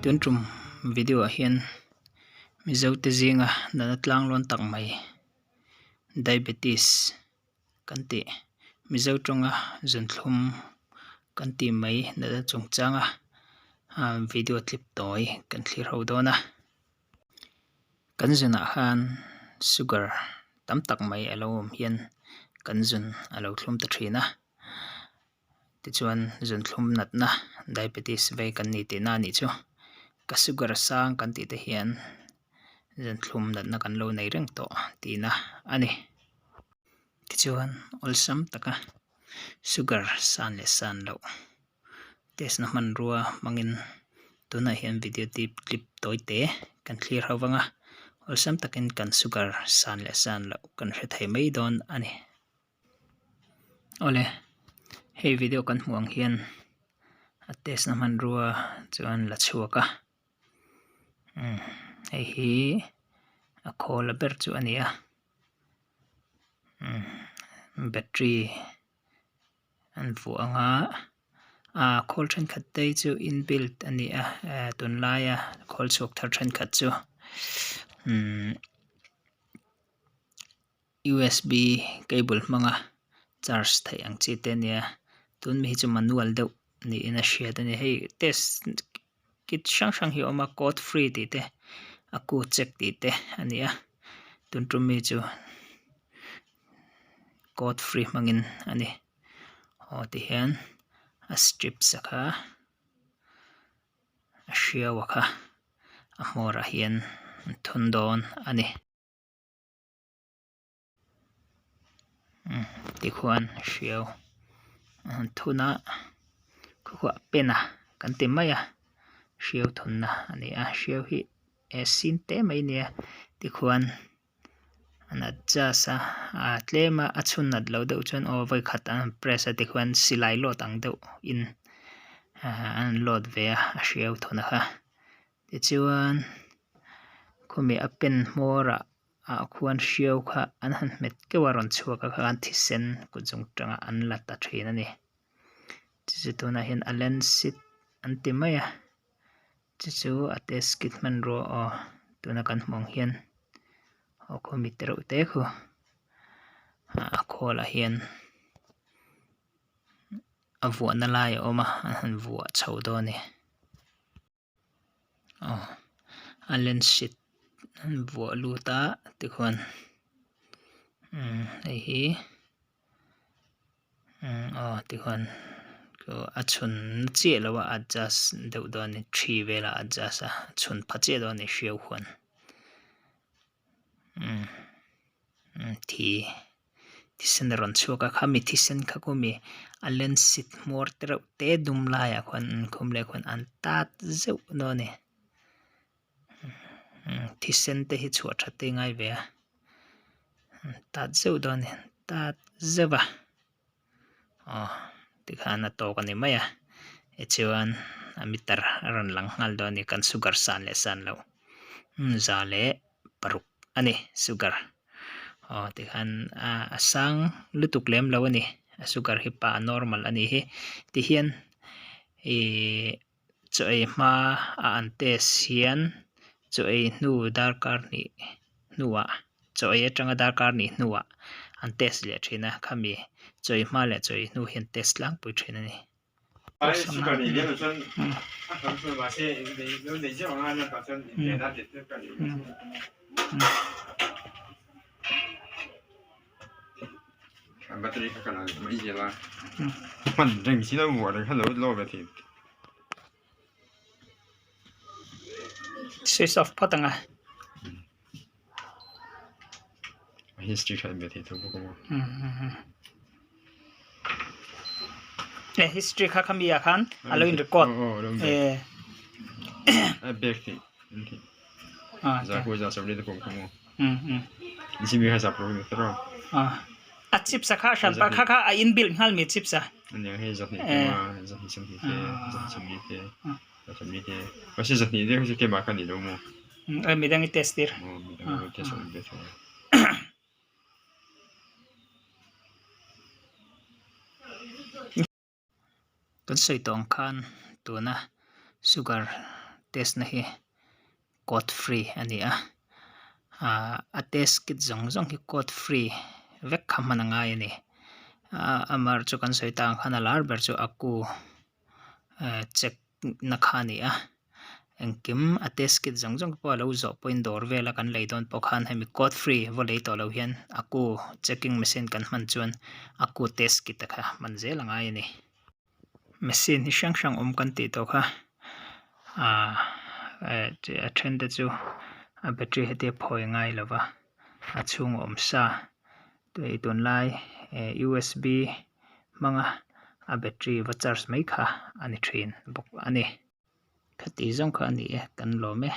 Tun tum video ah hian Mizo te zinga natna tlanglawn tak mai diabetes kan tih Mizo tawnga zunthlum kan tih mai natna chungchanga video clip tawi kan thlir ho dawn a. Kan zunah khan sugar tam tak mai a lo awm hian kan zun a lo thlum ta thin a tichuan zun thlum natna diabetes vei kan ni tihna a nih chu ka sugar sang kan tih te hian zun thlum natna kan lo nei reng tawh tihna a ni tichuan awlsam taka sugar san leh san loh. Test na hmanrua hmangin tunah hian video tip clip tawi te kan thlir ho vang a awlsam takin kan sugar san leh san loh kan hre thei mai dawn a ni. Awle hei video kan hmuh ang hian a test na hmanrua chuan la chhuak a umm hei hi a khawl a ber chu a ni a umm battery. An vuah ang a ah khawl thenkhat te hi chu inbuilt a ni a eh tunlaia khawl chhuak thar thenkhat chu umm usb cable hmanga charge theih ang chi te a nia tun mi hi chu manual deuh niin a hriat a ni hei test kit hrang hrang hi a awm a code free tih te a ku check tih te a ni a tun tum mi chu code free hmangin a ni aw tihian a strips a kha a hriau a kha a hmawrah hian an thun dawn a ni. Tikhuan hriau a han thun a khawkhuah pen a kan ti mai a hriau thunna a ni a hriau hi eh sin te mai a nia tikhuan an adjust a ah tlem a a chhun nat loh deuh chuan aw vawikhat an han press a tikhuan silai load ang deuh in ah an load ve a a hriau thun a kha tichuan khawmi a pen hmawr ah. ah khuan hriau kha an han hmet keuh a rawn chhuak a khan thisen kut zawng tangah an la ta thin a ni chu chu tunah hian a lancet an ti mai a chu chu a test kit hmanrua aw tuna kan hmuh ang hian aw khaw mi tereuh te khu a khawl ah hian a vuahna lai a awm a an han vuah chho dawn a ni. Aw a lancet an vuah lut a tikhuan umm hei hi umm aw tikhuan a chhun na chiah lo a adjust deuh dawn a ni thi velah a adjust a a chhun pha chiah dawn a ni hriau huan umm thi. Thisen a rawn chhuak a khami thisen kha khu mi a lancet hmawr te reuh te dum laiah khuan an khum leh khuan an tat zeuh dawn a ni thisen te hi chhuah that te hi ngai ve a an tat zeuh dawn a ni tat zeuh a aw tikhan a tawk a ni mai a tichuan a meter a rawn lang nghal dawn a ni kan sugar san leh san loh za leh paruk a ni sugar aw tikhan a sang lutuk lem lo a ni a sugar hi pa a normal a nih hi tihian ihh chaw ei hma a an test hian chaw ei hnu darkar hnih hnuah chaw ei atanga darkar hnih hnuah an test leh thin a khami chaw ei hma leh chaw ei hnu hian test tlangpui thin a ni. Switch off phawt ang a. History kha en ve thei tho bawk a maw. E history kha khami ah khan a lo in record. E a back thei za ko za sabri te pawh kha maw. Jimmy kha zap ro ni tro. A chips a kha hran pa kha kha a inbuilt nghal mi chips a. Ania hei zahnih te ma zahnih sawmhnih te zahnih sawmli te sawmli te mahse zahnih te kha chu keimah kha ni lo maw. E midang i test tir. Aw midang i test awm ve tho. Kan sawi tawh ang khan tuna sugar. test na hi code free a ni a ahh a test kit zawng zawng hi code free vek kha hman a ngai a ni ahh amaherawhchu chu kan sawi tak ang khan a lar ber chu a ku ehh check na kha a ni a engkim a test kit zawng zawng pawh a lo zawh pawhin dawr vela kan lei dawn pawh khan hemi code free va lei tawh lo hian a ku checking machine kan hman chuan a ku test kit te kha hman zel a ngai a ni. Machine hi hrang hrang awm kan tih tawh kha ahh a then te chu a battery hetia phawi ngai lo va a chhung a awm sa tui tunlai eh usb hmanga a battery va charge mai kha a ni thin bawk a ni. Khati zawng kha a ni e kan lawm e.